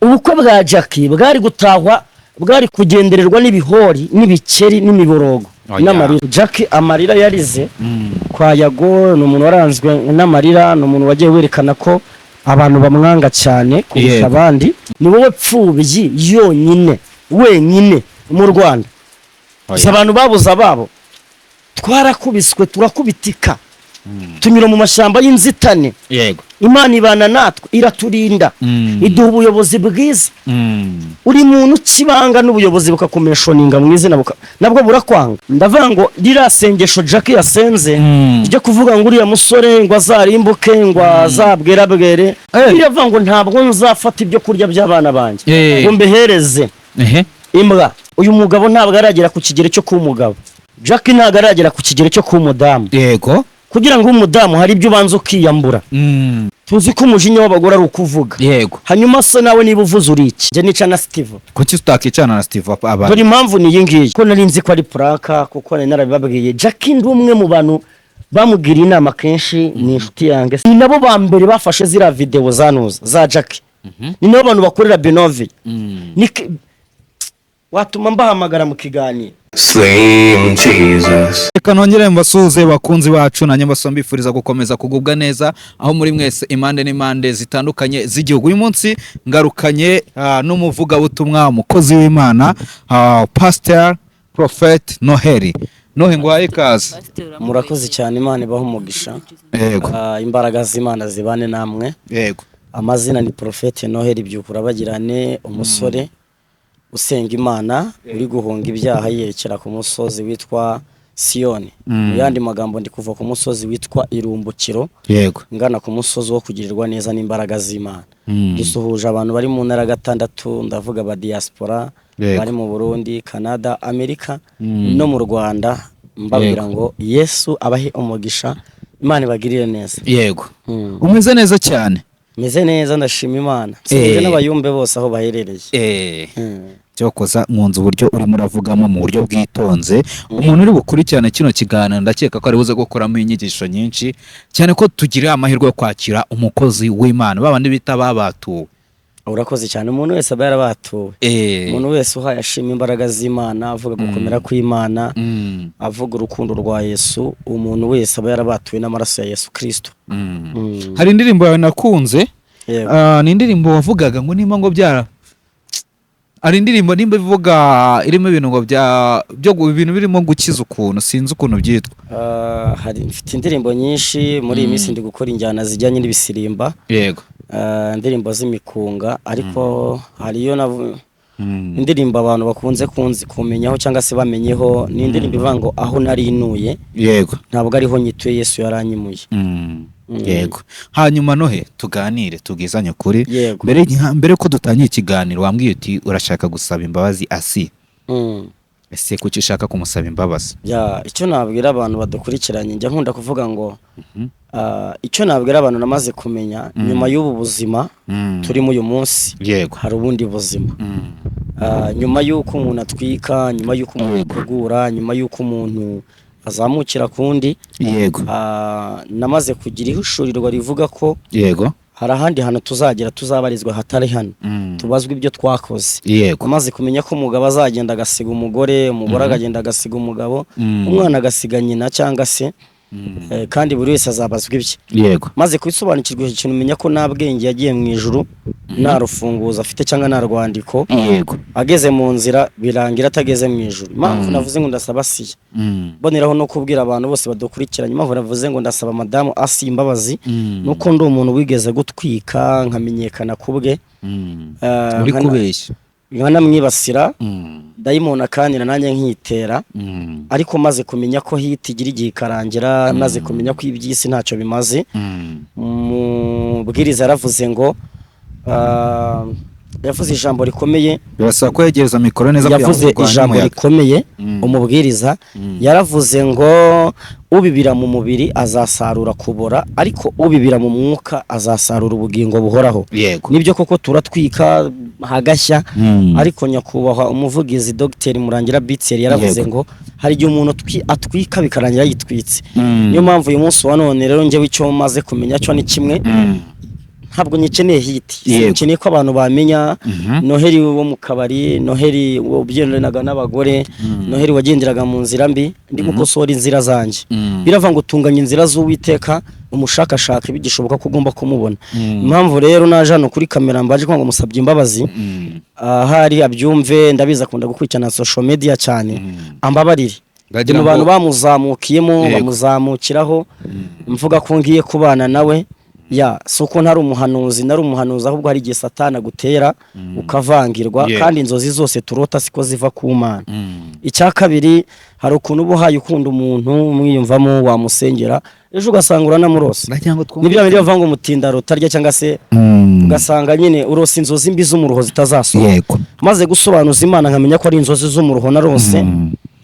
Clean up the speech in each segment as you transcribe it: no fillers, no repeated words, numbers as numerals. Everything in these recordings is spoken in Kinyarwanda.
Ubukwe bwa Jackie bwari gutahwa, bwari kugendererwa n'ibihori n'ibikeri n'imiborogo Oya. n'amarira. Jackie amarira yarize kwa Yago, ni umuntu waranzwe n'amarira, ni umuntu wagiye werekana ko abantu bamwanga cyane kurusha abandi. Ni wowe pfubyi yonyine wenyine mu Rwanda. Gusa abantu babuze ababo, twarakubiswe, turakubitika, tunyura mu mashyamba y'inzitane. Imana ibana natwe, iraturinda, iduha ubuyobozi bwiza. Uri muntu ukibanga n'ubuyobozi bukakumentioninga mu izina, nabwo burakwanga. Ndavuga ngo ririya sengesho Jackie yasenze ryo kuvuga ngo uriya musore ngo azarimbuke, ngo azabwerabwere, biravuga ngo ntabwo nzafata ibyo kurya by'abana banjye ngo mbihereze imbwa. Uyu mugabo ntabwo aragera ku kigero cyo kuba umugabo. Jackie ntabwo aragera ku kigero cyo kuba umudamu. Kugira ngo ube umudamu hari ibyo ubanza ukiyambura. Tuzi ko umujinya w'abagore ari ukuvuga. Hanyuma se nawe niba uvuze uri iki? Njye nica na Steve. Kuki utakicana na Steve abantu? Dore impamvu ni iyi ngiyi: ko nari nzi ko ari prank, kuko nari narabibabwiye. Jackie ndi umwe mu bantu bamugiriye inama kenshi, ni inshuti yanjye. Ni nabo ba mbere bafashe ziriya videwo za nuza za Jackie, ni nabo bantu bakorera Benovi. Watuma mbahamagara mu kiganiro. Slim Jesus. Reka nongere mbasuhuze, bakunzi bacu, nanjye mbasaba mbifuriza gukomeza kugubwa neza aho muri mwese, impande n'impande zitandukanye z'igihugu. Uyu munsi ngarukanye n'umuvugabutumwa, umukozi w'Imana, Pastor Prophet Noheli. Nohe, nguhaye ikaze. Murakoze cyane, Imana ibahe umugisha. Imbaraga z'Imana zibane namwe. Amazina ni Prophète Noheli Byukura Bagirane, umusore usenga Imana, uri guhunga ibyaha yerekera ku musozi witwa Siyoni. Mu yandi magambo, ndi kuva ku musozi witwa Irumbukiro ngana ku musozi wo kugirirwa neza n'imbaraga z'Imana. Dusuhuje abantu bari mu ntara gatandatu, ndavuga aba diaspora bari mu Burundi, Canada, Amerika no mu Rwanda, mbabwira ngo Yesu abahe umugisha, Imana ibagirire neza. Umeze neza cyane. Meze neza, ndashima Imana. Nsuhuje n'abayumbe bose aho baherereye. Cyokoza nkunze uburyo urimo uravugamo mu buryo bwitonze. Umuntu uri bukurikirane kino kiganiro, ndakeka ko ari buze gukuramo inyigisho nyinshi cyane, ko tugira amahirwe yo kwakira umukozi w'Imana, ba bandi bita babatuwe. Urakoze cyane. Umuntu wese aba yarabatuwe. Umuntu wese uhaye ashima imbaraga z'Imana, avuga gukomera kw'Imana, avuga urukundo rwa Yesu, umuntu wese aba yarabatuwe n'amaraso ya Yesu Kristo. Hari indirimbo yawe nakunze. Yego. Ni indirimbo wavugaga ngo nimba ngo byara, hari indirimbo nimba ivuga irimo ibintu ngo bya byo ibintu birimo gukiza ukuntu, sinzi ukuntu byitwa. Hari, mfite indirimbo nyinshi. Muri iyi minsi ndi gukora injyana zijyanye n'ibisirimba, indirimbo z'imikunga, ariko hariyo indirimbo abantu bakunze kunzi kumenyaho cyangwa se bamenyeho, ni indirimbo ivuga ngo aho nari ntuye ntabwo ariho nyituye, Yesu yaranyimuye. Yego. Hanyuma Nohe, tuganire, tubwizanye ukuri. Yego. Mbere ko dutangira ikiganiro wambwiye uti urashaka gusaba imbabazi Asi. Ese kuki ushaka kumusaba imbabazi? Ya, icyo nabwira abantu badukurikiranye, njya nkunda kuvuga ngo icyo nabwira abantu namaze kumenya nyuma y'ubu buzima turimo uyu munsi, hari ubundi buzima. Nyuma y'uko umuntu atwika, nyuma y'uko umuntu ategura, nyuma y'uko umuntu azamukira kundi, namaze kugira ihishurirwa rivuga ko hari ahandi hantu tuzagera, tuzabarizwa hatari hano, tubazwa ibyo twakoze. Amaze kumenya ko umugabo azagenda agasiga umugore, umugore akagenda agasiga umugabo, umwana agasiga nyina, cyangwa se kandi buri wese azabazwa ibye. Maze kubisobanukirwa icyo kintu, umenya ko nta bwenge yagiye mu ijuru nta rufunguzo afite cyangwa nta rwandiko. Ageze mu nzira birangira atageze mu ijuru. Impamvu navuze ngo ndasaba Asiya, mboneraho no kubwira abantu bose badukurikiranye, impamvu navuze ngo ndasaba madamu Asiya imbabazi, nuko ndi umuntu wigeze gutwika nkamenyekana ku bwe. Uri kubeshya. Nkanamwibasira, dayimoni akanira nanjye nkitera. Ariko maze kumenya ko hit igira igihe ikarangira, maze kumenya ko iby'isi ntacyo bimaze. Umubwiriza yaravuze ngo yavuze ijambo rikomeye. Birasaba ko yegereza mikoro neza kugira ngo Yavuze urwanye ijambo umuyaga. rikomeye. Umubwiriza yaravuze ngo ubibira mu mubiri azasarura kubora, ariko ubibira mu mwuka azasarura ubugingo buhoraho. Nibyo koko, turatwika hagashya, ariko nyakubahwa umuvugizi Dr Murangira Bitseri yaravuze ngo hari igihe umuntu atwika bikarangira yitwitse. Niyo mpamvu uyu munsi wa none rero njyewe icyo maze kumenya cyo ni kimwe. Ntabwo nyikeneye hit. Nkeneye ko abantu bamenya Noheli wo mu kabari, Noheli ubyendanaga n'abagore, Noheli wagenderaga mu nzira mbi. Ndi gukosora inzira zanjye. Biravuga ngo tunganya inzira z'Uwiteka, umushakashaka bigishoboka ko ugomba kumubona. Impamvu rero naje hano kuri kamera, mbaje kuvuga ngo musabye imbabazi. Ahari abyumve, ndabizi akunda gukurikirana social media cyane, ambabarire. Ndagira Mu bantu ngo- bamuzamukiyemo, bamuzamukiraho mvuga ko ngiye kubana nawe, ya si uko ntari umuhanuzi, nari umuhanuzi, ahubwo hari igihe Satani agutera ukavangirwa. Kandi inzozi zose turota siko ziva ku Mana. Icya kabiri, hari ukuntu uba uhaye ukunda umuntu, umwiyumvamo, wamusengera, ejo ugasanga uranamurose. Ndagira ngo Ni bya bindi bavuga ngo umutinda rutarya, cyangwa se ugasanga nyine urose inzozi mbi z'umuruho zitazasohoka. Maze gusobanuza Imana, nkamenya ko ari inzozi z'umuruho narose,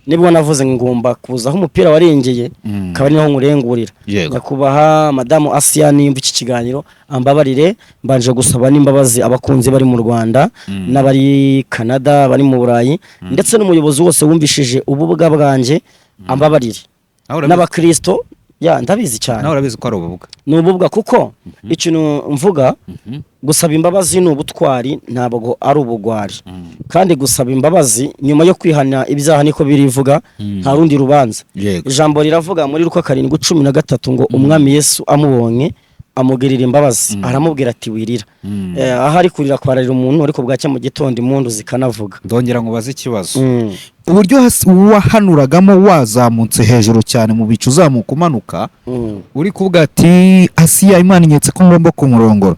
nibwo navuze ngo ngomba kuza aho umupira warengeye, akaba ari naho nkurengurira. Nyakubahwa Madamu Asiya, nimba iki kiganiro ambabarire. Mbanje gusaba n'imbabazi abakunzi bari mu Rwanda n'abari Canada, bari mu Burayi, ndetse n'umuyobozi wose wumvishije ububwa bwanjye ambabarire. Nawe urabizi- N'abakristo, ya, ndabizi cyane. Nawe urabizi ko ari ububwa. Ni ububwa, kuko ikintu mvuga, gusaba imbabazi ni ubutwari, ntabwo ari ubugwari. Kandi gusaba imbabazi nyuma yo kwihana ibyaha, niko birivuga, nta rundi rubanza. Ijambo riravuga muri Luka 7:13 ngo Umwami Yesu amubonye amugirira imbabazi, aramubwira ati: "Wirira." Aho ari kurira kwararira umuntu, ariko bwacya mu gitondo impundu zikanavuga. Ndongera ngo ubaze ikibazo. Uburyo wahanuragamo wazamutse hejuru cyane mu bicu, uzamuka umanuka, uri kuvuga ati: "Asiya, Imana inyetse ko ngomba kumurongora."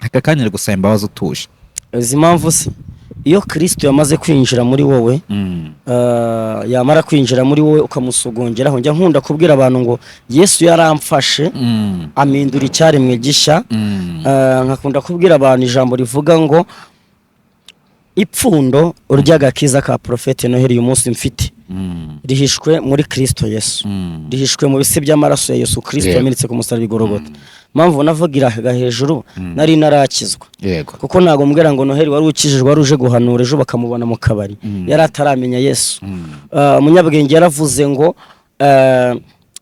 Aka kanya ari gusaba imbabazi utuje. Izi mpamvu se, iyo Kirisito yamaze kwinjira muri wowe, yamara kwinjira muri wowe ukamusogongeraho, njya nkunda kubwira abantu ngo Yesu yaramfashe amindura icyaremwe gishya. Nkakunda kubwira abantu ijambo rivuga ngo ipfundo ry'agakiza ka Porofete Noheli uyu munsi mfite rihishwe muri Kirisito Yesu, rihishwe mu bise by'amaraso ya Yesu Kirisito yamenetse ku musaraba i Gorogota. Mpamvu navugiraga hejuru, nari narakizwa. Kuko ntabwo mbwira ngo Noheli wari ukijijwe, wari uje guhanura, ejo bakamubona mu kabari, yari ataramenya Yesu. Umunyabwenge yaravuze ngo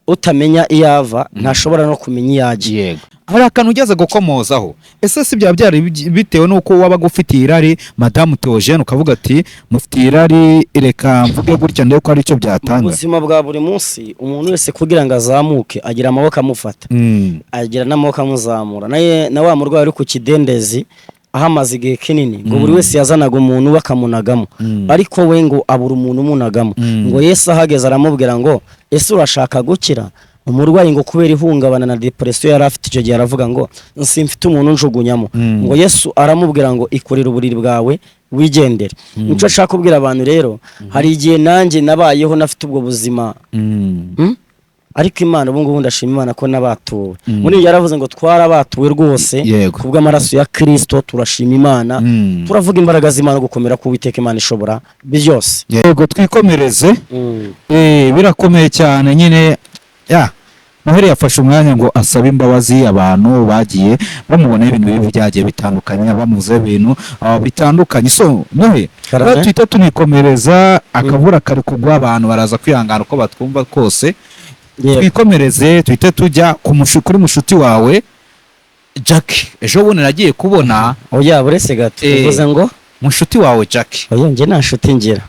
utamenya iyo ava ntashobora no kumenya iyo ajya. Yego, hari akantu ugeze gukomozaho. Ese si byaba byari bitewe n'uko wabaga ufitiye irari Madamu Theogene, ukavuga ati: "Mufitiye irari, reka mvuge gutya ndebe ko hari icyo Mu byatanga"? buzima bwa buri munsi, umuntu wese kugira ngo azamuke agira amaboko amufata, agira n'amaboko amuzamura. Naye na wa murwayi uri ku kidendezi ahamaze igihe kinini, ngo buri wese yazanaga umuntu we akamunagamo, ariko we ngo abura umuntu umunagamo. Ngo Yesu ahageze aramubwira ngo: "Ese urashaka gukira?" Umurwayi ngo kubera ihungabana na depression yari afite icyo gihe, aravuga ngo: "Simfite umuntu unjugunyamo." Ngo Yesu aramubwira ngo: "Ikorere uburiri bwawe wigendere." Nicyo ashaka kubwira abantu rero, hari igihe nanjye nabayeho nafite ubwo buzima. Ariko Imana, ubu ngubu ndashima Imana ko nabatuwe. Muri ibyo yaravuze ngo twarabatuwe rwose kubw'amaraso ya Kirisito. Turashima Imana, turavuga imbaraga z'Imana, gukomera k'Uwiteka Imana ishobora byose. Yego, twikomereze. Birakomeye cyane nyine. Ya Noheli yafashe umwanya ngo asabe imbabazi abantu bagiye bamubonaho ibintu bibi byagiye bitandukanye, bamuzeho ibintu bitandukanye. So Noheli, Karame. rero tuhita tunikomereza. Akavura kari kugwa, abantu baraza kwihangana uko batwumva kose. Twikomereze, tuhite tujya kuri mushuti wawe Jack. Ejo bundi nagiye kubona Oya, buretse gato. Uvuze ngo? Mushuti wawe Jack. Oya, njye nta nshuti ngira.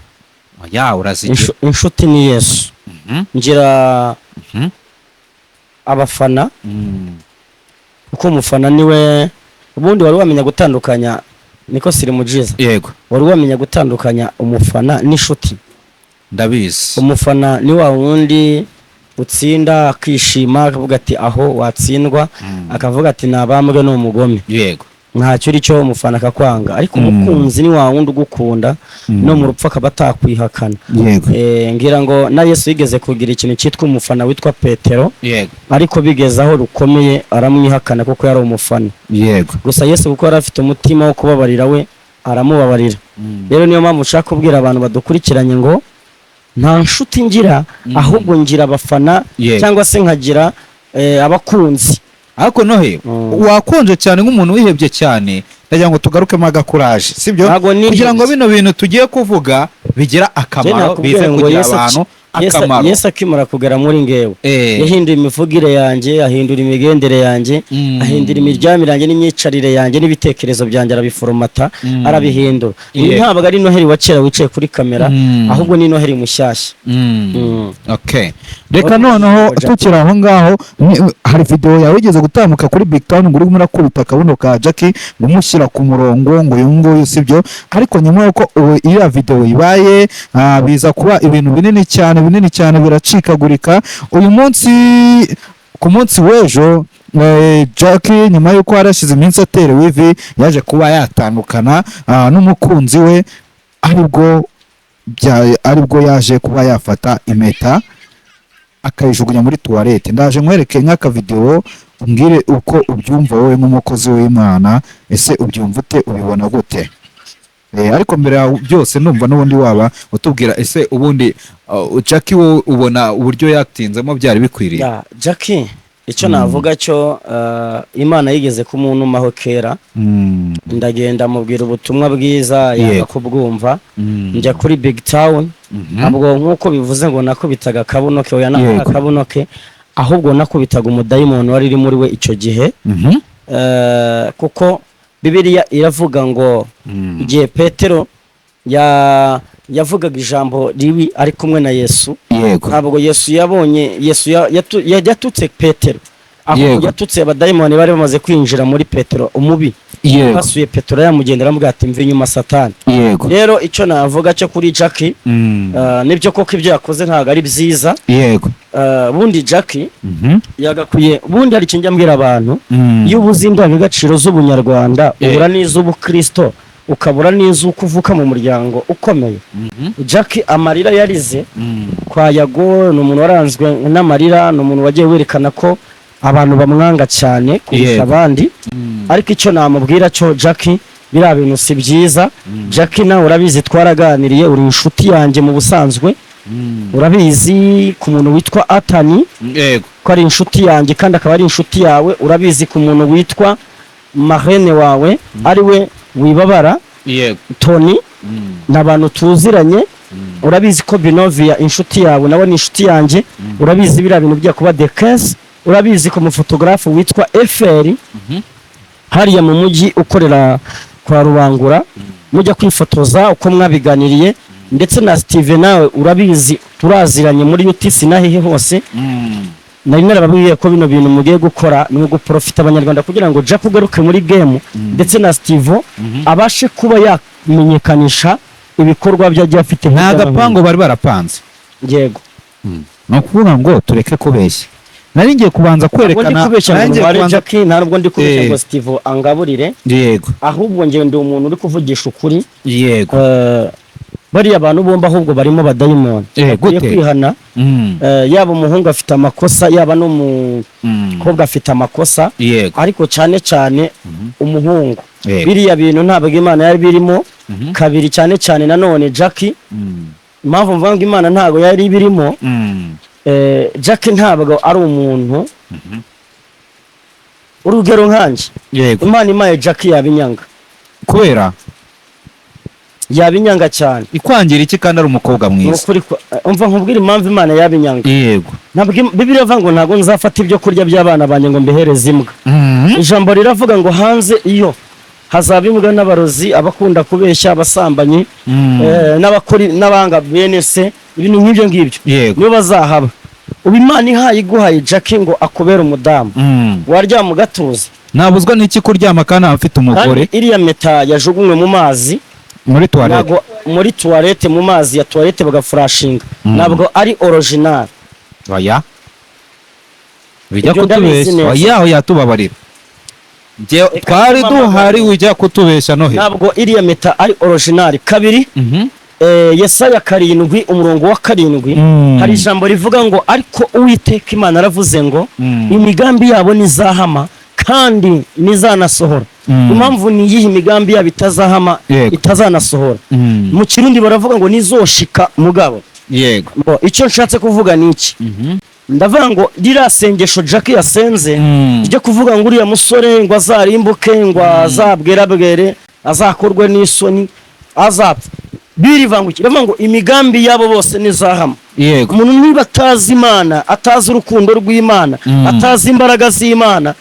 Oya, urazigira. Inshuti ni Yesu. Ngira abafana, kuko umufana niwe ubundi wari wamenya gutandukanya, niko sirimujiza. Yego. Wari wamenya gutandukanya umufana n'inshuti? Ndabizi. Umufana ni wa wundi utsinda akishima, akavuga ati aho watsindwa akavuga ati nabambwe, ni umugome, ntacyo uri cyo, umufana akakwanga. Ariko umukunzi ni wa wundi ugukunda no mu rupfu akaba atakwihakana. Ngira ngo na Yesu yigeze kugira ikintu cyitwa umufana witwa Petero, ariko bigeze aho rukomeye aramwihakana kuko yari umufana. Gusa Yesu, kuko yari afite umutima wo kubabarira, we aramubabarira. Rero niyo mpamvu nshaka kubwira abantu badukurikiranye ngo nta nshuti ngira, ahubwo ngira abafana, cyangwa se nkagira abakunzi. Ariko Nohe, wakonje cyane nk'umuntu wihebye cyane. Ndagira ngo tugarukemo agakuraje, sibyo? Ntabwo nihebye. Kugira ngo bino bintu tugiye kuvuga bigira akamaro, Njye nakubwiye bize ngo kugira Yesu abantu Akamaro. Yesu akimara kugera muri ngewe, yahinduye imivugire yanjye, ahindura imigendere yanjye, ahindura imiryamire yanjye n'imyicarire yanjye n'ibitekerezo byanjye, arabiforomata, arabihindura. Uyu ntabwo ari Noheli wa kera wicaye kuri kamera, ahubwo ni Noheli mushyashya. Okay, reka noneho tukiri aho ngaho, hari video yawe wigeze gutambuka kuri Big Town ngo urimo urakubita akabuno ka Jackie, ngo umushyira ku murongo, ngo uyu nguyu sibyo. Ariko nyuma y'uko ubu iriya video ibaye, biza kuba ibintu binini cyane, binini cyane, biracikagurika. Uyu munsi, ku munsi w'ejo, Jackie, nyuma y'uko yarashize iminsi aterewe ivi, yaje kuba yatandukana n'umukunzi we, aribwo yaje kuba yafata impeta akayijugunya muri tuwarete. Ndaje nkwereke nk'akavidewo, umbwire uko ubyumva wowe nk'umukozi w'Imana. Ese ubyumva ute? Ubibona gute? Ariko mbere ya byose, ndumva n'ubundi waba utubwira, ese ubundi Jackie, wowe ubona uburyo yatinzemo byari bikwiriye? Ya, Jackie, icyo navuga cyo, Imana yigeze kumuntumaho kera, ndagenda mubwira ubutumwa bwiza, yanga kubwumva. Njya kuri Big Town. Ntabwo nk'uko bivuze ngo nakubitaga akabuno ke, oya, ntabwo akabuno ke, ahubwo nakubitaga umudayimoni wari uri muri we icyo gihe. Kuko Bibiliya iravuga ngo igihe Petero yavugaga ijambo ribi ari kumwe na Yesu, ntabwo Yesu yabonye, Yesu yatutse Petero, ahubwo yatutse abadayimoni bari bamaze kwinjira muri Petero umubi. Basuye Petero, yamugendera, aramubwira ati: "Mva inyuma, Satani." Rero icyo navuga cyo kuri Jackie, nibyo koko ibyo yakoze ntabwo ari byiza. Ubundi Jackie yagakwiye, ubundi hari ikintu njya mbwira abantu: iyo ubuze indangagaciro z'ubunyarwanda, ubura n'iz'ubukristo, ukabura n'iz'uko uvuka mu muryango ukomeye. Jackie, amarira yarize kwa Yago, ni umuntu waranzwe n'amarira, ni umuntu wagiye werekana ko abantu bamwanga cyane kurusha abandi. Ariko icyo namubwira cyo, Jackie, biriya bintu si byiza. Jackie, nawe urabizi, twaraganiriye, uri inshuti yanjye mu busanzwe. Urabizi ku muntu witwa Atani ko ari inshuti yanjye kandi akaba ari inshuti yawe. Urabizi ku muntu witwa marraine wawe, ari we Wibabara Tony, ni abantu tuziranye. Urabizi ko Binovia inshuti yawe nawe ni inshuti yanjye. Urabizi biriya bintu bijya kuba the case. Urabizi ko umufotogarafe witwa Eferi hariya mu mujyi ukorera kwa Rubangura, mujya kwifotoza uko mwabiganiriye, ndetse na Steve nawe urabizi, turaziranye muri UTC na hehe hose. Nari narababwiye ko bino bintu mugiye gukora ni uguprofita Abanyarwanda kugira ngo Jack ugaruke muri game, ndetse na Steve abashe kuba yamenyekanisha ibikorwa bye agiye afite Nta hirya no hino. gapangu bari barapanze. Yego. Ni ukuvuga ngo tureke kubeshya. Nari ngiye kubanza Ntabwo ndi kwerekana, kubeshya ngo nari ngiye ntware kubanza. Jack, ntabwo ndi kubeshya ngo Steve angaburire, ahubwo njye ndi umuntu uri kuvugisha ukuri. Bariya bantu bombi ahubwo barimo badayimoni, bakwiye Gute? kwihana. Yaba umuhungu afite amakosa, yaba n'umukobwa afite amakosa, ariko cyane cyane umuhungu. Biriya bintu ntabwo Imana yari birimo. Kabiri, cyane cyane nanone Jackie, impamvu mvuga ngo Imana ntabwo yari birimo, Jackie ntabwo ari umuntu, urugero nkanjye, Imana imaye Jackie yaba inyanga. Kubera? Yaba inyanga cyane. Ikwangira iki kandi ari umukobwa Ni mwiza? ukuri umva nkubwire impamvu Imana yaba inyanga. Ntabwo Bibiliya ivuga ngo ntabwo nzafata ibyo kurya by'abana banjye ngo mbihereze imbwa. Ijambo riravuga ngo hanze iyo hazaba imbwa n'abarozi, abakunda kubeshya, abasambanyi, n'abakora n'abanga bene se, ibintu nk'ibyo ngibyo, nibo bazahaba. Ubu Imana ihaye iguhaye Jackie ngo akubere umudamu, waryama ugatuza? Nabuzwa n'iki kuryama kandi afite umugore? Kandi iriya mpeta yajugunywe mu mazi, Muri tuwarete. ntabwo muri tuwarete, mu mazi ya tuwarete bagafurashinga, ntabwo ari original. Oya, bijya Ibyo ndabizi kutubeshya. neza. Oya, oya, tubabarira. Reka Twari mpamagare. duhari, ujya kutubeshya no he? Ntabwo iriya mpeta ari original. Kabiri, Yesaya 7 umurongo wa 7, hari ijambo rivuga ngo: "Ariko Uwiteka Imana aravuze ngo imigambi yabo ntizahama kandi ntizanasohora." Impamvu ni iyihe imigambi yabo itazahama, itazanasohora? Mu Kirundi baravuga ngo nizoshika mugabo. Bo, icyo nshatse kuvuga ni iki? Ndavuga ngo ririya sengesho Jackie yasenze ryo kuvuga ngo uriya musore ngo azarimbuke, ngo azabwerabwere, azakorwe n'isoni, azapfa. Birivanguye, iravuga ngo imigambi yabo bose nizahama. Umuntu niba atazi Imana, atazi urukundo rw'Imana, atazi imbaraga z'Imana,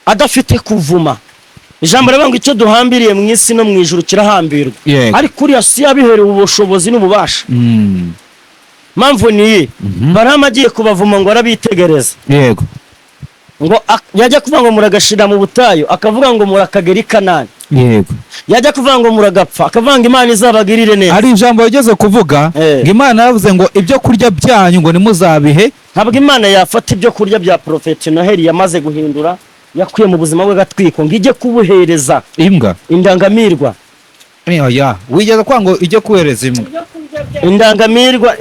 adafite kuvuma, ijambo rivuga ngo icyo duhambiriye mu isi no mu ijuru kirahambirwa. Ariko uriya si yabiherewe ubushobozi n'ububasha. Mpamvu ni iyi: Baramu agiye kubavuma ngo arabitegereza, ngo yajya kuvuga ngo muragashira mu butayu, akavuga ngo murakagera i Kanani. Yajya kuvuga ngo muragapfa, akavuga ngo Imana izabagirire neza. Hari ijambo yageze kuvuga ngo Imana yavuze ngo ibyo kurya byanyu ngo ntimuzabihe. Ntabwo Imana yafata ibyo kurya bya Porofeti Noheli yamaze guhindura, yakuye mu buzima bwe gatwiko, ngo ijye kubuhereza imbwa. Indangamirwa. Oya, wigeze kwanga ngo ijye kuhereza imbwa. Indangamirwa,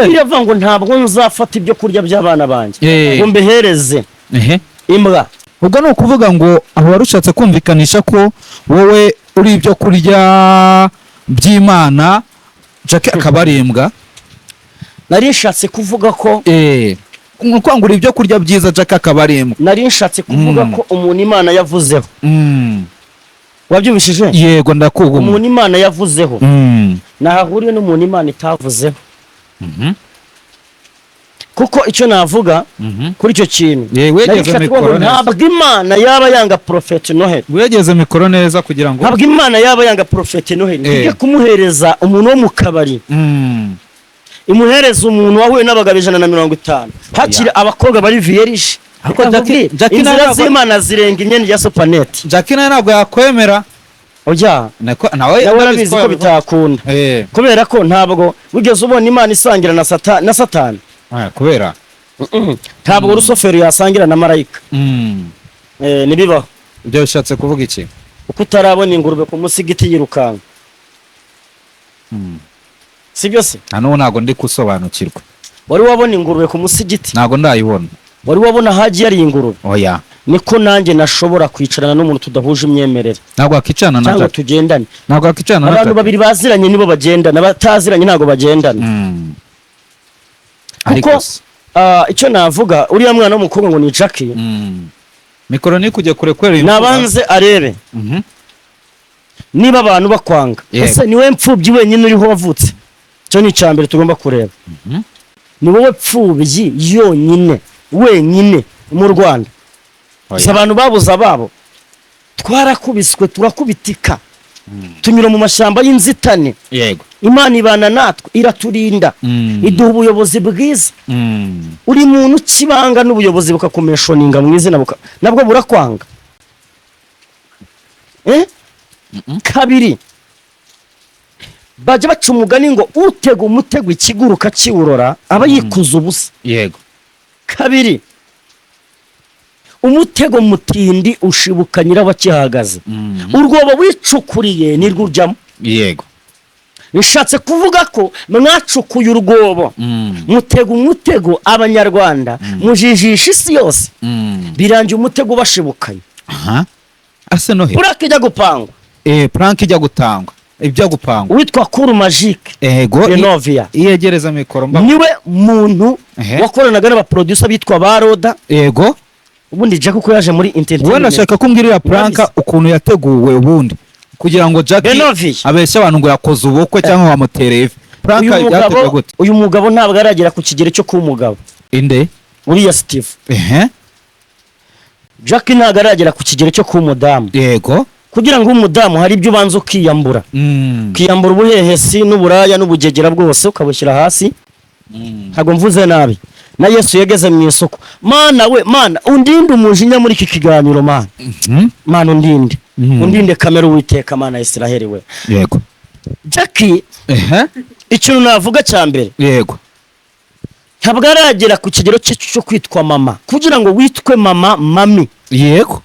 iravuga ngo ntabwo nzafata ibyo kurya by'abana banjye ngo mbihereze imbwa. Ubwo ni ukuvuga ngo aho wari ushatse kumvikanisha ko wowe uri ibyo kurya by'Imana, Jackie akaba ari imbwa? Nari nshatse kuvuga ko Ni ukuvuga ngo uri ibyo kurya byiza, Jackie akaba ari imbwa. Nari nshatse kuvuga ko umuntu Imana yavuzeho, wabyumvishije? Yego, ndakuguma. Umuntu Imana yavuzeho ntahahuriye n'umuntu Imana itavuzeho, kuko icyo navuga kuri icyo kintu, Yewe, nari wegeze nshatse kuvuga ngo mikoro neza. ntabwo Imana yaba yanga Porofeti Noheli. Wegeze mikoro neza kugira ngo Ntabwo Imana yaba yanga Porofeti Noheli ijye kumuhereza umuntu wo mu kabari, imuhereza umuntu wahuye n'abagabo 150, hakiri abakobwa bari vierge. Ariko Reka nkubwire, Jackie nawe inzira z'Imana zirenga imyenda ya supaneti. Jackie nawe ntabwo yakwemera. Oya. Nawe Nawe arabizi ko yabivuga. bitakunda, kubera ko ntabwo wigeze ubona Imana isangira na Satani. Ah, kubera Ntabwo Rusoferi yasangira na marayika. Ntibibaho. Ibyo bishatse kuvuga iki? Uko utarabona ingurube ku musigiti yirukanka, sibyo se? Na n'ubu ntabwo ndi gusobanukirwa. Wari wabona ingurube ku musigiti? Ntabwo ndayibona. Wari wabona hagiye ari ingurube? Oya. Niko nanjye nashobora kwicarana n'umuntu tudahuje imyemerere Ntabwo wakicana na cyangwa Jackie. tugendane. Ntabwo wakicana na Abantu Jackie. babiri baziranye nibo bagendana, bataziranye ntabwo bagendana. Kuko Ariko se, icyo navuga, uriya mwana w'umukobwa ngo ni Jackie, Mikoro ni kujya kure kubera iyi mvura. nabanze arebe niba abantu bakwanga. Ese ni wowe mfubyi wenyine uriho wavutse? Icyo ni icya mbere tugomba kureba. Ni wowe pfubyi yonyine wenyine mu Rwanda? Oya. Gusa abantu babuze ababo, twarakubiswe, turakubitika, tunyura mu mashyamba y'inzitane. Imana ibana natwe, iraturinda, iduha ubuyobozi bwiza. Uri muntu ukibanga n'ubuyobozi bukakumentioninga mu izina, nabwo burakwanga. Kabiri, bajya baca umugani ngo utega umutego ikiguruka kiwurora aba yikuza ubusa. Kabiri, umutego mutindi ushibuka nyirawo akihagaze. Urwobo wicukuriye nirwo ujyamo. Bishatse kuvuga ko mwacukuye urwobo, mutega umutego Abanyarwanda, mujijisha isi yose, birangiye umutego ubashibukanye. Aha ase Nohe. Prank ijya gupangwa, Prank ijya gutangwa, ibyo gupangwa. Uwitwa Kuru Majike Renovia Iyegereza mikoro mba. niwe muntu wakoranaga n'abaproducer bitwa ba Roda. Ubundi Jack uko yaje muri Wowe entertainment, ndashaka ko umbwirira prank Urabizi. ukuntu yateguwe ubundi kugira ngo Jackie Benovia. abeshye abantu ngo yakoze ubukwe cyangwa wamutereye ivi. Prank Uyu yateguwe mugabo, gute? uyu mugabo ntabwo aragera ku kigero cyo kuba umugabo. Inde? Uriya Steve. Jack ntabwo aragera ku kigero cyo kuba umudamu. Kugira ngo ube umudamu hari ibyo ubanza ukiyambura, ukiyambura ubuhehesi n'uburaya n'ubugegera bwose ukabushyira hasi. Ntabwo mvuze nabi, na Yesu yageze mu isoko. Mana we, Mana undinde umujinya muri iki kiganiro, Mana. Mana undinde, undinde kamere, Uwiteka Mana ya Israheli we. Jackie, ikintu navuga cya mbere, ntabwo aragera ku kigero cye cyo kwitwa mama. Kugira ngo witwe mama, mami,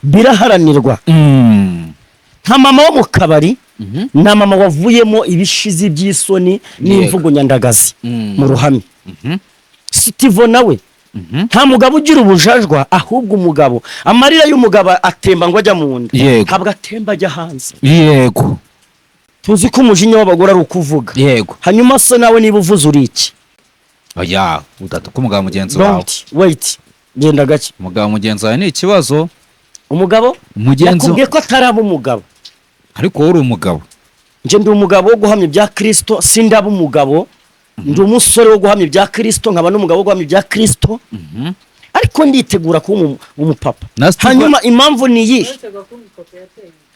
biraharanirwa. Nka mama wo mu kabari na mama wavuyemo ibishizi by'isoni n'imvugo nyandagazi mu ruhame. Sitivo nawe nta mugabo ugira ubujajwa, ahubwo umugabo, amarira y'umugabo atemba ngo ajya mu nda, ntabwo atemba ajya hanze. Tuzi ko umujinya w'abagore ari ukuvuga. Hanyuma se nawe niba uvuze uri iki? Oya, udatuka umugabo mugenzi wawe. Don't wait, genda gake. Umugabo mugenzi wawe ni ikibazo. Umugabo Mugenzi yakubwiye ko ataraba umugabo. Ariko wowe uri umugabo. Nje ndi umugabo wo guhamya ibya Kristo, sindaba umugabo, ndi umusore wo guhamya ibya Kristo, nkaba n'umugabo wo guhamya ibya Kristo, ariko nditegura kuba umupapa. Na Steve- Hanyuma impamvu ni iyihe?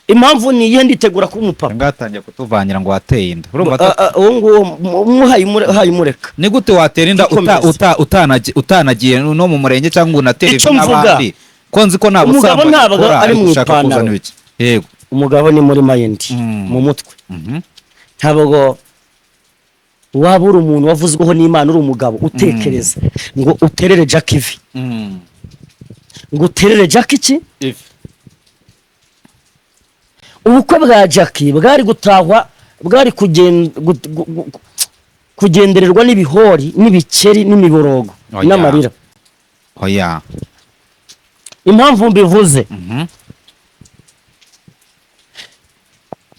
Impamvu ni iyihe nditegura kuba umupapa? Ngatangiye kutuvangira ngo wateye inda, urumva? Ah, ah, uwo nguwo muhaye haye umureka. Ni gute watera inda Twikomereze. utanagiye no mu murenge cyangwa ngo unatere Icyo ivi mvuga, n'abandi, ko nzi ko nta umugabo busambanyi ntabwo ukora, ari ariko mu ushaka ipantaro. kuzana ibiki? Yego. Umugabo ni muri mind, mu mutwe. Ntabwo waba uri umuntu wavuzweho n'Imana, uri umugabo utekereza ngo uterere Jack ivi, ngo uterere Jack iki? Ivi. Ubukwe bwa Jack bwari gutahwa, bwari kugendererwa n'ibihori n'ibikeri n'imiborogo Oya. n'amarira. Oya. Impamvu mbivuze,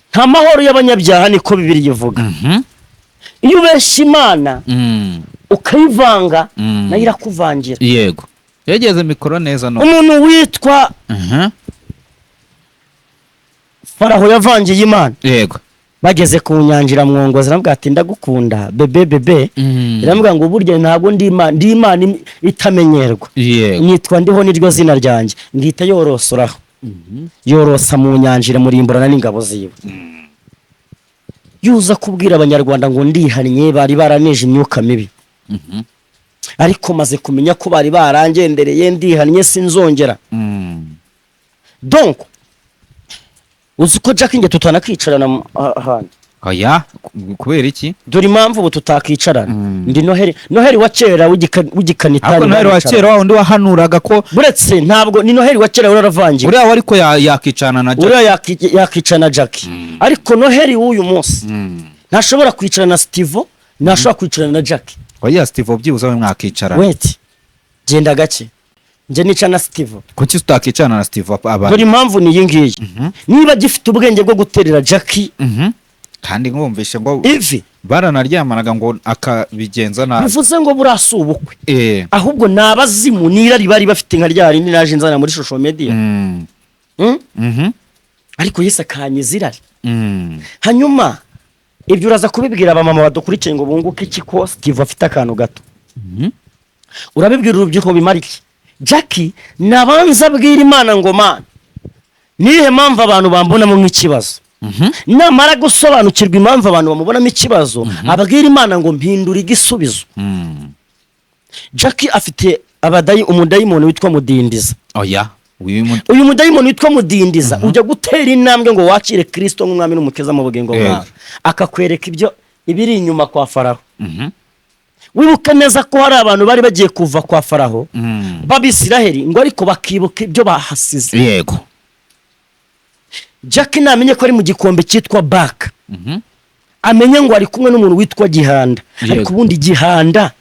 nta mahoro y'abanyabyaha, niko Bibiliya ivuga. Iyo ubeshya Imana, ukayivanga, nayo irakuvangira. Yego, yegeze mikoro neza no. Umuntu witwa Faraho yavangiye Imana. Bageze ku nyanja, iramwongoza, iramubwira ati: "Ndagukunda bébé, bébé." Iramubwira ngo: "Burya ntabwo ndi Imana, ndi Imana itamenyerwa." "Nitwa Ndiho, niryo zina ryanjye." Ngihita yorosoraho, yorosa mu nyanja, iramurimburana n'ingabo ziwe. Yuza kubwira Abanyarwanda ngo: "Ndihannye, bari baraneje imyuka mibi, ariko maze kumenya ko bari barangendereye, ndihannye, sinzongera." Donc uzi ko Jack njye tutanakicarana ahantu? Oya, kubera iki? Dore impamvu ubu tutakicarana. Ndi Noheli, Noheli wa kera w'igikanitari. Ariko Noheli wa kera, wa wundi wahanuraga ko Buretse, ntabwo ni Noheli wa kera waravangiwe. Uriya we ariko yakicana na Jack. Uriya yakicana na Jack, ariko Noheli w'uyu munsi ntashobora kwicarana na Stivo, ntashobora kwicarana na Jack. Oya, Steve byibuze we mwakicarana. Wait, genda gake, njye nica na Stivo? Kuki tutakicarana na Steve abantu? Dore impamvu ni iyi ngiyi: niba gifite ubwenge bwo guterera Jack Kandi nkumvishe ngo ivi, baranaryamanaga ngo akabigenza nabi. Bivuze ngo buriya si ubukwe, ahubwo ni abazimu n'irari bari bafite nka rya rindi naje nzana muri social media. Ariko Yesu akanyiza irari. Hanyuma ibyo uraza kubibwira abamama badukurikiye ngo bunguke iki ko Steve afite akantu gato? Urabibwira urubyiruko bimara iki? Jackie nabanza abwira Imana ngo: "Mana, niyihe mpamvu abantu bambonamo nk'ikibazo?" Namara gusobanukirwa impamvu abantu bamubonamo ikibazo, abwira Imana ngo: "Mpindura igisubizo." Jackie afite abadayi, umudayimoni witwa Mudindiza. Oya. Uyu mudayimoni witwa Mudindiza, ujya gutera intambwe ngo wakire Kirisito nk'umwami n'umukiza mu bugingo bwawe, akakwereka ibyo ibiri inyuma kwa Faraho. Wibuke neza ko hari abantu bari bagiye kuva kwa Faraho b'Abisiraheli ngo, ariko bakibuka ibyo bahasize. Jack namenye ko ari mu gikombe cyitwa Baka, amenye ngo ari kumwe n'umuntu witwa Gihanda. Ariko ubundi Gihanda,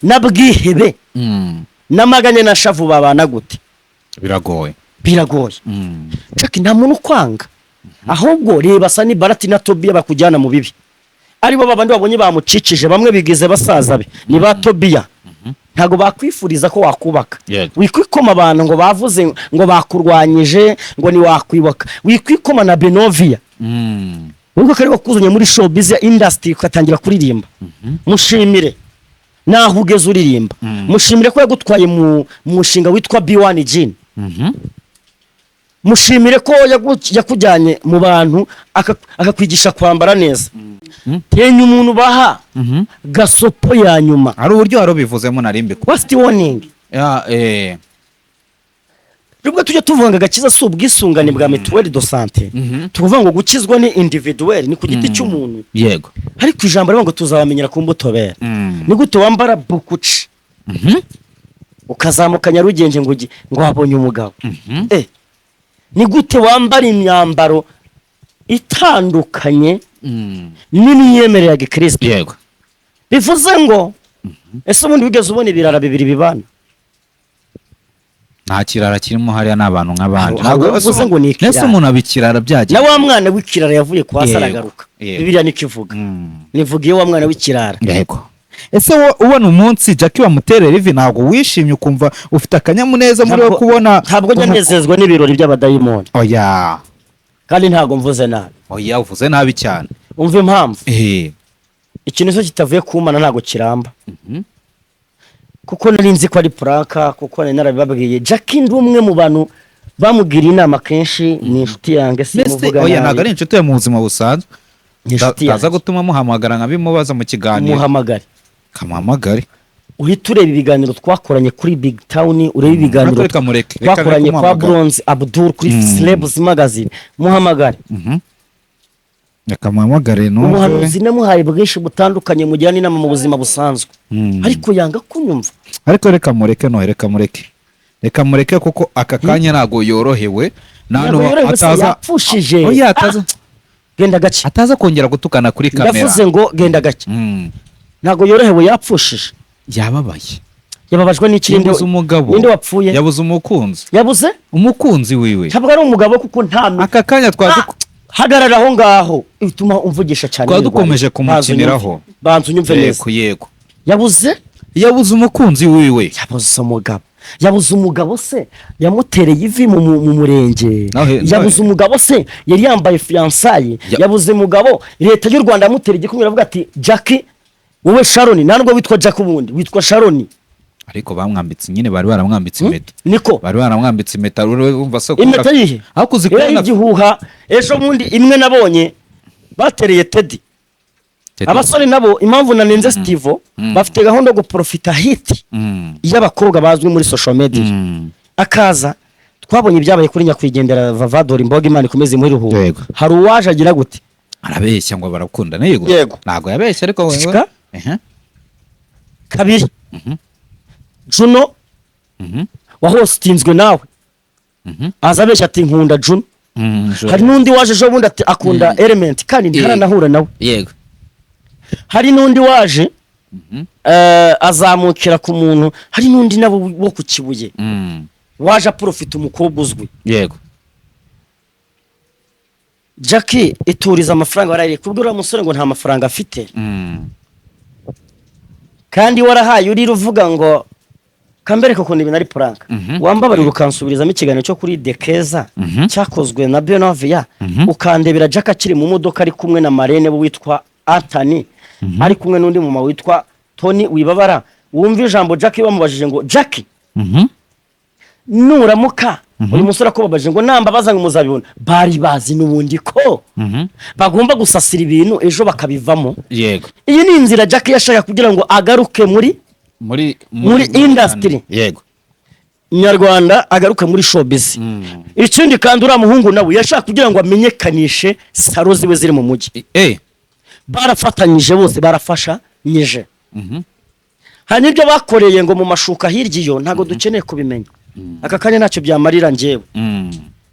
n'abwihebe n'amaganya na shavu babana gute? Biragoye. Biragoye. Jack, nta muntu ukwanga, ahubwo reba Sani Barati na Tobiya bakujyana mu bibi, aribo babandi babonye bamucikije. Bamwe bigize basaza be, ni ba Tobiya, ntabwo bakwifuriza ko wakubaka. Wikwikoma abantu ngo bavuze ngo bakurwanyije, ngo ntiwakwibuka. Wikwikoma na Benoviya, ubwo kari wakuzanye muri showbiz ya industry ugatangira kuririmba. Mushimire naho ugeze uririmba. Mushimire ko yagutwaye mu mushinga witwa B1 Gin. Mushimire ko yakujyanye mu bantu, akakwigisha kwambara neza. Tinya umuntu baha gasopo ya nyuma. Hari uburyo wari ubivuzemo nari mbikora. Last warning. Ya. Nubwo tujya tuvuga ngo agakiza si ubwisungane bwa mutuelle de santé, tuvuga ngo gukizwa ni individuel, ni ku giti cy'umuntu, ariko ijambo rivuga ngo tuzabamenyera ku mbuto bera. Ni gute wambara bukuci ukazamuka Nyarugenge ngo ngo wabonye umugabo? Ni gute wambara imyambaro itandukanye n'imyemerere ya gikristo? Bivuze ngo ese ubundi wigeze ubona ibirara bibiri bibana? Nta kirara kirimo hariya, ni abantu nk'abandi. Hari uwavuze ngo ni ikirara. Ese umuntu aba ikirara byagiye? Na wa mwana w'ikirara yavuye kwa se aragaruka. Bibiliya niko ivuga. Nivuga iyo wa mwana w'ikirara. Yego, ese ubona umunsi Jackie bamuterera ivi, ntabwo wishimye ukumva ufite akanyamuneza muri wo kubona? Ntabwo njya nezezwa n'ibirori by'abadayimoni. Oya. Kandi ntabwo mvuze nabi. Oya, uvuze nabi cyane. Umva impamvu. Ikintu cyose kitavuye ku Mana ntabwo kiramba, kuko nari nzi ko ari prank, kuko nari narabibabwiye. Jackie, ndi umwe mu bantu bamugiriye inama kenshi, ni inshuti yanjye. Mbese Simuvuga oya, ntabwo ari nabi. inshuti ye mu buzima busanzwe. Ni inshuti Ndaza yanjye. gutuma muhamagara nkabimubaza mu kiganiro. Muhamagare. Kamuhamagare. Uhita ureba ibiganiro twakoranye kuri Big Town, urebe ibiganiro Reka mureke, reka twakoranye kwa kumuhamagara. Bronze Abdul kuri Celebs Magazine. Muhamagare. Reka muhamagare numve. Ubuhanuzi namuhaye bwinshi butandukanye, mugira n'inama mu buzima busanzwe, ariko yanga kunyumva. Ariko reka mureke, no, reka mureke, reka mureke, kuko aka kanya ntabwo yorohewe. Nta Ntabwo n'uwo yorohewe se, ataza yapfushije. Oya, ataza Genda gake. ataza kongera gutukana kuri kamera. Ndavuze ngo genda gake. Ntabwo yorohewe, yapfushije. Yababaye. Yababajwe n'iki? Yabuze umugabo. Ninde wapfuye? Yabuze umukunzi. Yabuze? Umukunzi wiwe. Ntabwo ari umugabo, kuko nta Aka kanya twaje Ah, hagarara aho ngaho, bituma umvugisha cyane. Twaba dukomeje Banza kumukiniraho. unyumve. Banza unyumve neza. Yego. Yabuze? Yabuze umukunzi wiwe. Yabuze umugabo. Yabuze umugabo se yamutereye ivi mu murenge? Yabuze umugabo se yari yambaye fiançailles? Yabuze umugabo leta y'u Rwanda yamutereye igikumwe, iravuga ati: "Jackie, wowe Sharon, nta nubwo witwa Jack, ubundi witwa Sharon." Ariko bamwambitse nyine, bari baramwambitse impeta. Niko. Bari baramwambitse impeta, urumva se ko Impeta yihe? Ariko uzi Iriya kubona y'igihuha. Ejo bundi imwe nabonye batereye Teddy. Teddy. Abasore nabo, impamvu nanenze Steve, bafite gahunda yo guprofita hit y'abakobwa bazwi muri social media. Akaza, twabonye ibyabaye kuri nyakwigendera Vavadora Imboga, Imana ikomeze imuhe iruhuko. Hari uwaje agira gute? Arabeshya ngo barakundana, yego. Yego. Ntabwo yabeshya, ariko wewe Shika. Ehe. Kabiri, Juno wahostinzwe nawe, aza abeshya ati: "Nkunda Juno." Hari n'undi waje ejo bundi ati akunda Element, kandi ntaranahura nawe. Hari n'undi waje azamukira ku muntu. Hari n'undi nabo wo ku Kibuye waje aprofita umukobwa uzwi. Jackie, ituriza amafaranga warariye kubwira uriya musore ngo nta mafaranga afite, kandi warahaye urira uvuga ngo kambereka ukuntu ibintu ari prank. Wambabarira ukansubirizamo ikiganiro cyo kuri Dekeza cyakozwe na Benovia, ukandebera Jack akiri mu modoka, ari kumwe na marraine we witwa Anthony, ari kumwe n'undi muma witwa Tony Wibabara. Wumva ijambo Jack bamubajije ngo: "Jack, nuramuka uyu musore akubabaje," ngo: "Nambabaza," ngo "muzabibona." Bari bazi n'ubundi ko bagomba gusasira ibintu, ejo bakabivamo. Iyi ni inzira Jack yashaka kugira ngo agaruke muri muri muri industry nyarwanda, agaruke muri showbiz. Ikindi kandi, uriya muhungu nawe yashaka kugira ngo amenyekanishe salon ziwe ziri mu mujyi. Barafatanyije bose, barafashanyije. Hari n'ibyo bakoreye ngo mu mashuka hirya iyo, ntabwo dukeneye kubimenya aka kanya, ntacyo byamarira njyewe.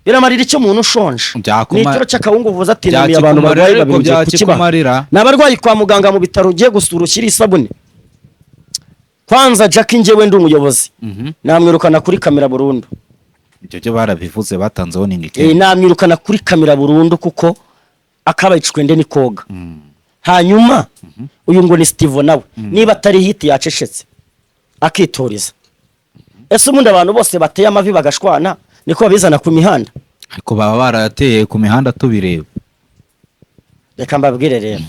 Biramarira icyo umuntu ushonje? Ni ikiro cy'akawungu uvuze ati: "Namiye abantu Byakikumarira, barwaye ariko babiri, ngiye kukibaha." byakikumarira. Ni abarwayi kwa muganga mu bitaro ugiye gusura ushyira isabune. Kwanza Jack, njyewe ndi umuyobozi, namwirukana kuri kamera burundu. Ibyo byo barabivuze, batanzeho n'ingike. Namwirukana kuri kamera burundu, kuko akabaye icwende ni koga. Hanyuma uyu ngo ni Steve nawe, niba atari hit yacecetse akitoriza. Ese ubundi abantu bose bateye amavi bagashwana niko babizana ku mihanda? Ariko baba barayateye ku mihanda tubireba. Reka mbabwire rero,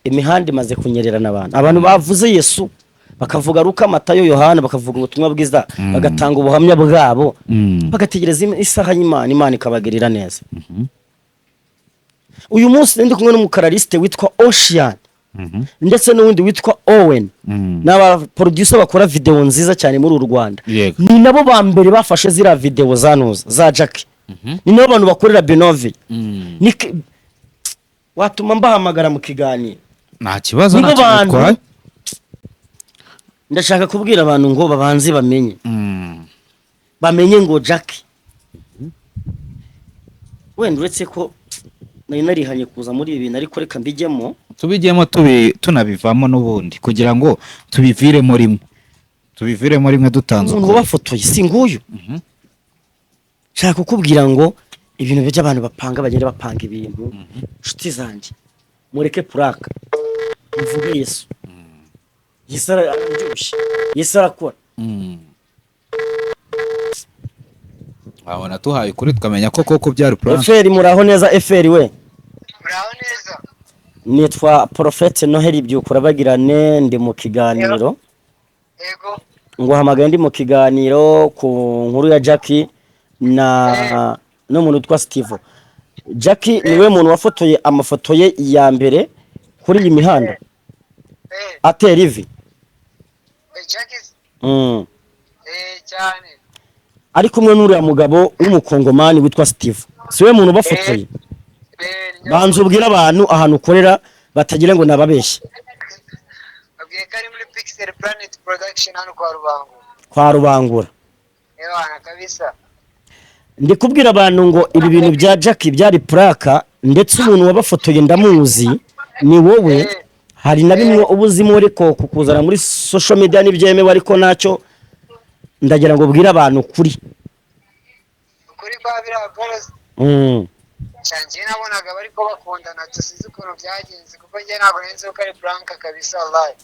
imihanda imaze kunyererana. Abantu bavuze Yesu, bakavuga Luka, Matayo, Yohana, bakavuga ubutumwa bwiza, bagatanga ubuhamya bwabo, bagategereza isaha y'Imana, Imana ikabagirira neza. Uyu munsi ndi kumwe n'umukaraliste witwa Ocean ndetse n'uwundi witwa Owen, ni abaproducer bakora video nziza cyane muri uru Rwanda. Ni nabo ba mbere bafashe ziriya video za nuza za Jack, ni nabo bantu bakorera Benovi. Watuma mbahamagara mu kiganiro. Nta kibazo. Nibo Nta kintu bantu. bitwaye. Ndashaka kubwira abantu ngo babanze bamenye, bamenye ngo Jack, wenda uretse ko nari narihanye kuza muri ibi bintu, ariko reka mbijyemo. Tubijyemo, tunabivamo n'ubundi, kugira ngo tubiviremo rimwe, tubiviremo rimwe dutanze Umuntu ukuri. wabafotoye si nguyu? Nshaka kukubwira ngo ibintu by'abantu bapanga, bagenda bapanga ibintu. Inshuti zanjye, mureke prank, mvuge Yesu. Yesu araryoshye, Yesu arakora. Wabona tuhaye ukuri tukamenya ko koko byari prank. Eferi, muraho neza Eferi we? Muraho neza. Nitwa Prophète Noheli Byukura bagirane, ndi mu kiganiro. Yego. Nguhamagaye ndi mu kiganiro ku nkuru ya Jackie na n'umuntu witwa Steve. Jackie niwe muntu wafotoye amafoto ye ya mbere kuri iyi mihanda atera ivi. Jackie. Cyane. Ari kumwe n'uriya mugabo w'umukongomani witwa Steve, si we muntu ubafotoye? Banza ubwire abantu ahantu ukorera, batagira ngo nababeshye. Babwiye ko ari muri Pixel Planet Production hano kwa Rubango. Kwa Rubangura. Ewana kabisa. Ndi kubwira abantu ngo ibi bintu bya Jackie byari prank, ndetse umuntu wabafotoye ndamuzi, ni wowe. Hari na bimwe uba uzimo, ariko kukuzana muri social media ntibyemewe, ariko ntacyo, ndagira ngo ubwire abantu ukuri. Ukuri kwa biriya boros. Njye nabonaga bari ko bakundana, tusize ukuntu byagenze, kuko njye ntabwo nari nzi ko ari prank kabisa, wallahi.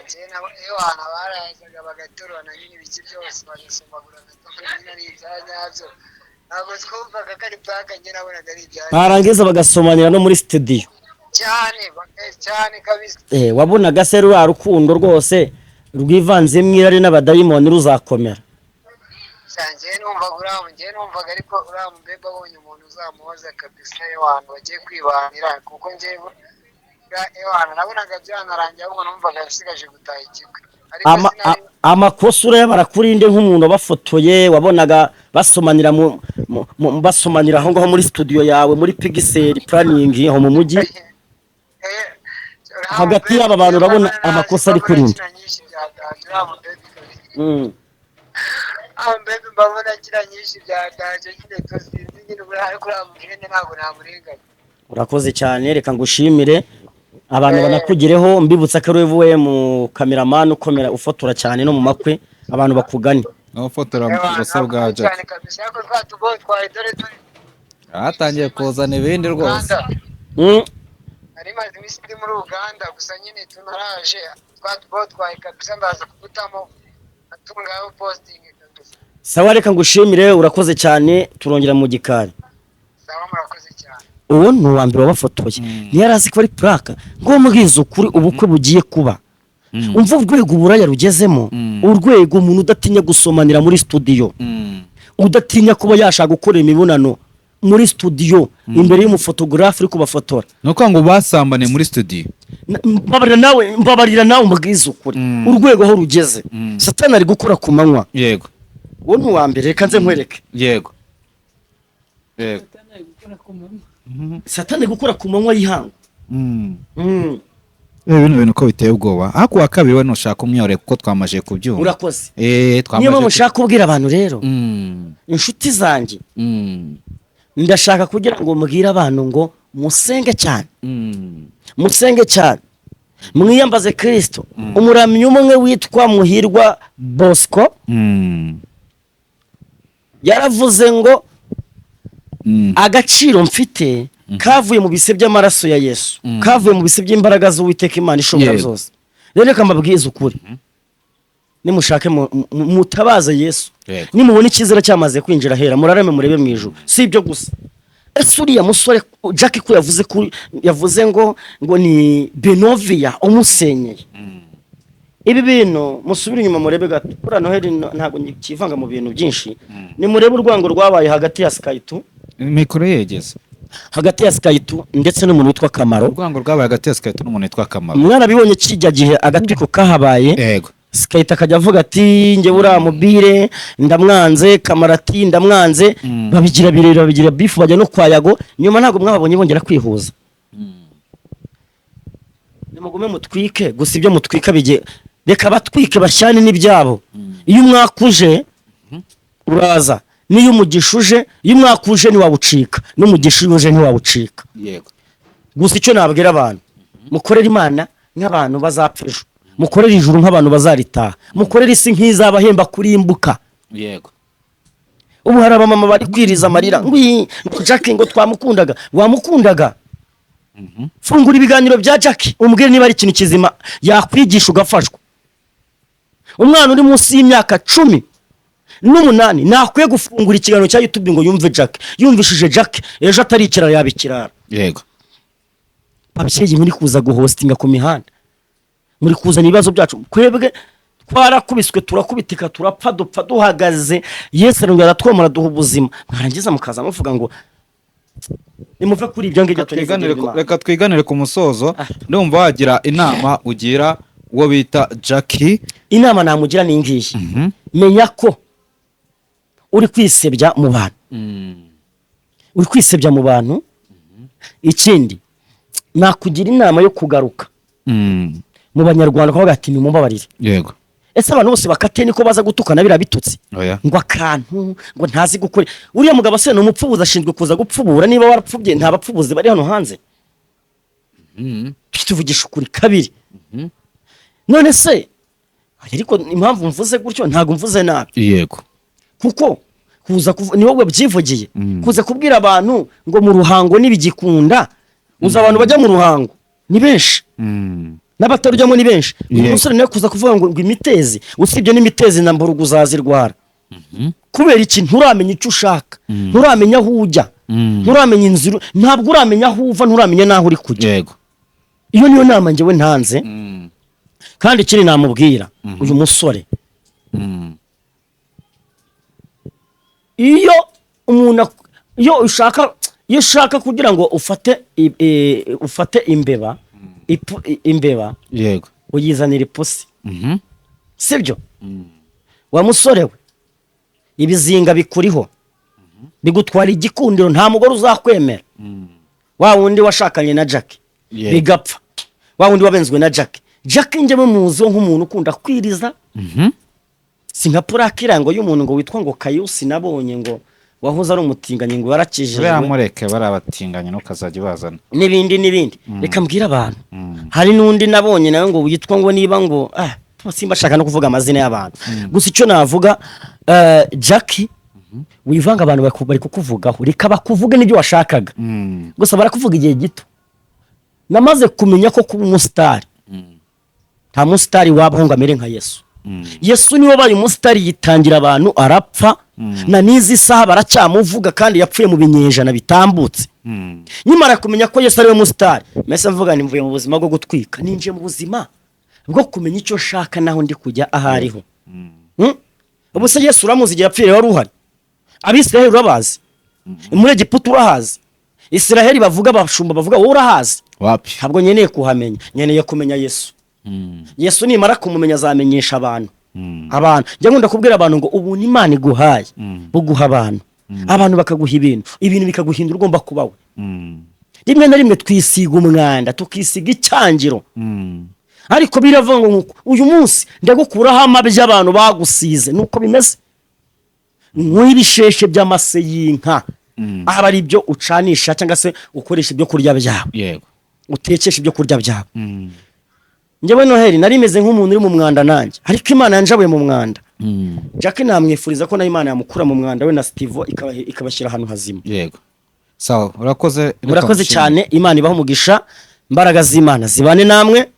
Njye ewana barazaga bagaturana nyine, ibiki byose, bagasomagurana, nyine ari ibya nyabyo, ntabwo twumvaga ko ari prank, njye nabonaga ari ibya Barangiza bagasomanira no muri studio. Cyane, cyane kabisa. Wabonaga se ruriya rukundo rwose rwivanzemo irari n'abadayimoni ruzakomera? Njye numvaga ariko uriya mubebe abonye umuntu uzamuhoza kabisa, ewana bagiye kwibanira, kuko njye ewana nabonaga byanarangiye, ahubwo numvaga asigaje gutaha ikigo, ariko sinari. Amakosa urayabara kuri nde nk'umuntu wabafotoye, wabonaga basomanira basomanira aho ngaho muri studio yawe, muri Pixel Planning aho mu mujyi? Uriya Hagati mubebe y'aba bantu urabona mbona amakosa ari mbona kuri nde? akina nyinshi byatanje uriya mubebe kabisa. Uriya mubebe mbabona akina nyinshi byatanje nyine, tuzinzi nyine ubu, ariko uriya mubebe ntabwo namurenganya. Urakoze cyane, reka ngushimire, abantu banakugireho. Mbibutsa ko ari wowe mu cameraman ukomera, ufotora cyane no mu makwe, abantu bakugane. Nawe ufotora Ewana, ubusa bwa nakoze Jackie. cyane kabisa, ariko twa tugoye twari dore turi Hatangiye kuzana ibindi rwose. Uganda. Nari maze iminsi ndi muri Uganda, gusa nyine tunaraje twa tugoye twaye kabisa, ndaza kugutamo atungaho posting kabisa. Sawa, reka ngushimire, urakoze cyane, turongera mu gikari. Sawa, murakoze cyane. Uwo ni uwa mbere wabafotoye, ntiyari azi ko ari prank. Ngo mbwize ukuri, ubukwe bugiye kuba, umva urwego uburaya rugezemo, urwego umuntu udatinya gusomanira muri studio, udatinya kuba yashaka gukora imibonano muri studio imbere y'umufotogarafe uri kubafotora. Ni ukuvuga ngo basambane muri studio? Mbabarira nawe, mbabarira nawe, mbwize ukuri, urwego aho rugeze, Satani ari gukora ku manywa. Uwo ni uwa mbere, reka nze nkwereke. Yego. Satani ari gukora ku manywa y'ihangu. Bino bintu ko biteye ubwoba. Ariko uwa kabiri we ntushaka umwiyorere, kuko twamaze kubyumva. Urakoze. Eh, twamaze. Niyo mpamvu nshaka kubwira abantu rero, inshuti zanjye, ndashaka kugira ngo mbwire abantu ngo musenge cyane, musenge cyane, mwiyambaze Kirisito. Umuramyi umwe witwa Muhirwa Bosco yaravuze ngo agaciro mfite kavuye mu bise by'amaraso ya Yesu, kavuye mu bise by'imbaraga z'Uwiteka Imana ishobora byose. Rero reka mbabwize ukuri, nimushake mutabaze Yesu. Nimubona icyizere cyamaze kwinjira ahera, murarame murebe mu ijuru. Si ibyo gusa, ese uriya musore Jackie ko yavuze ko yavuze ngo ni Benovia umusenyeye, ibi bintu musubire inyuma murebe gato. Buriya Noheli ntabwo kivanga mu bintu byinshi. Nimurebe urwango rwabaye hagati ya Sky2, Mikoro yegeze. hagati ya Sky2 ndetse n'umuntu witwa Kamaro. Urwango rwabaye hagati ya Sky2 n'umuntu witwa Kamaro. Mwarabibonye kijya gihe agatwiko kahabaye. Sky2 akajya avuga ati njye buriya mubire ndamwanze, Kamaro ati ndamwanze. Babigira birebire, babigira beef, bajya no kwa Yago. Nyuma ntabwo mwababonye bongera kwihuza. Nimugume mutwike gusa, ibyo mutwika bijye, reka batwike bashyane n'ibyabo. Iyo umwaka uje uraza, n'iyo umugisha uje, iyo umwaka uje ntiwawucika, n'umugisha iyo uje ntiwawucika. Gusa icyo nabwira abantu, mukorere Imana nk'abantu bazapfa ejo, mukorere ijuru nk'abantu bazaritaha, mukorere isi nk'izabahemba kurimbuka. Ubu hari abamama bari kwiriza amarira ngo "Ii, ngo Jackie ngo twamukundaga." Wamukundaga? Fungura ibiganiro bya Jackie umbwire niba ari ikintu kizima yakwigisha ugafashwa. Umwana uri munsi y'imyaka 10. n'umunani ntakwiye gufungura ikiganiro cya YouTube ngo yumve Jack. Yumvishije Jack, ejo atari ikirara yaba ikirara. Ababyeyi muri kuza guhostinga ku mihanda, muri kuzana ibibazo byacu. Twebwe twarakubiswe, turakubitika, turapfa, dupfa duhagaze. Yesu arongera aratwomora, duha ubuzima. Mwarangiza mukaza muvuga ngo nimuve kuri ibyo ngibyo. Reka twiganire ku musozo. Ndumva wagira inama ugira uwo bita Jackie. Inama namugira ni ngiyi: menya ko uri kwisebya mu bantu, uri kwisebya mu bantu. Ikindi, nakugira inama yo kugaruka mu Banyarwanda, ukavuga ati: "Nimumbabarire." Ese abantu bose bakatiye niko baza gutukana biriya bitutsi? Oya. Ngo akantu ngo ntazi gukora. Uriya mugabo se ni umupfubuzi? Ashinzwe kuza gupfubura? Niba warapfubye, nta bapfubuzi bari hano hanze. Tuvugisha ukuri. Kabiri, none se, ariko impamvu mvuze gutyo, ntabwo mvuze nabi. Kuko kuza ni wowe byivugiye, kuza kubwira abantu ngo mu Ruhango n'ibigikunda. Uzi abantu bajya mu Ruhango ni benshi, n'abatarujyamo ni benshi. Uyu musore nawe kuza kuvuga ngo imitezi, usibye n'imitezi na mburugu uzazirwara. Kubera iki? Nturamenya icyo ushaka, nturamenya aho ujya, nturamenya inzira, ntabwo uramenya aho uva, nturamenya n'aho uri kujya. Iyo niyo nama njyewe ntanze. Kandi ikindi namubwira uyu musore, iyo umuntu iyo ushaka kugira ngo ufate imbeba, imbeba uyizanira ipusi. Sibyo? Wa musore we, ibizinga bikuriho bigutwara igikundiro. Nta mugore uzakwemera. Wa wundi washakanye na Jack bigapfa, wa wundi wabenzwe na Jack. Jack njyewe muziho nk'umuntu ukunda kwiriza, si nka purake irango y'umuntu ngo witwa ngo Kayusi nabonye, ngo wahoze ari umutinganyi, ngo warakijijwe. Buriya mureke bariya batinganye, ntukazajya ubazana. N'ibindi n'ibindi. Reka mbwire abantu, hari n'undi nabonye nawe ngo witwa ngo niba ngo simba ashaka no kuvuga amazina y'abantu. Gusa icyo navuga, Jackie, wivanga abantu bari kukuvugaho, reka bakuvuge n'ibyo washakaga. Gusa barakuvuga igihe gito. Namaze kumenya ko kuba umusitari, nta musitari wabaho ngo amere nka Yesu. Yesu niwe wabaye umusitari, yitangira abantu, arapfa, na n'izi saha baracyamuvuga, kandi yapfuye mu binyejana bitambutse. Nyamara kumenya ko Yesu ariwe musitari, mbese mvuga ni mvuye mu buzima bwo gutwika, ninjiye mu buzima bwo kumenya icyo nshaka naho ndi kujya aho ariho. Ubu se Yesu uramuzi? Igihe yapfiriye wari uhari? Abisiraheli urabazi? Muri Egiputa urahazi? Isiraheli bavuga, abashumba bavuga, wowe urahazi? Wapi. Ntabwo nkeneye kuhamenya, nkeneye kumenya Yesu. Yesu nimara kumumenya, azamenyesha abantu. Abantu, njya nkunda kubwira abantu ngo ubuntu Imana iguhaye buguha abantu, abantu bakaguha ibintu, ibintu bikaguhindura ugomba kuba we. Rimwe na rimwe twisiga umwanda, tukisiga icyangiro, ariko biravuga ngo nkuko uyu munsi ndagukuraho amabi y'abantu bagusize, nuko bimeze nk'ibisheshe by'amase y'inka, aba ari ibyo ucanisha cyangwa se ukoresha ibyo kurya byawe, utekesha ibyo kurya byawe. Njyewe Noheli nari meze nk'umuntu uri mu mwanda nanjye, ariko Imana yanjabuye mu mwanda. Jack namwifuriza ko nayo Imana yamukura mu mwanda, we na Steve, ikabashyira ahantu hazima. Yego, sawa, urakoze. Reka Murakoze ngushimire. cyane. Imana ibaho umugisha, imbaraga z'Imana zibane namwe.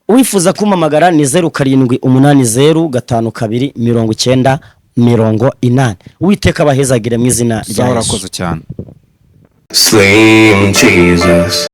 Uwifuza kumpamagara ni 0780529080. Uwiteka abahezagire mu izina rya Sawa. Yesu. Urakoze cyane. Slim Jesus.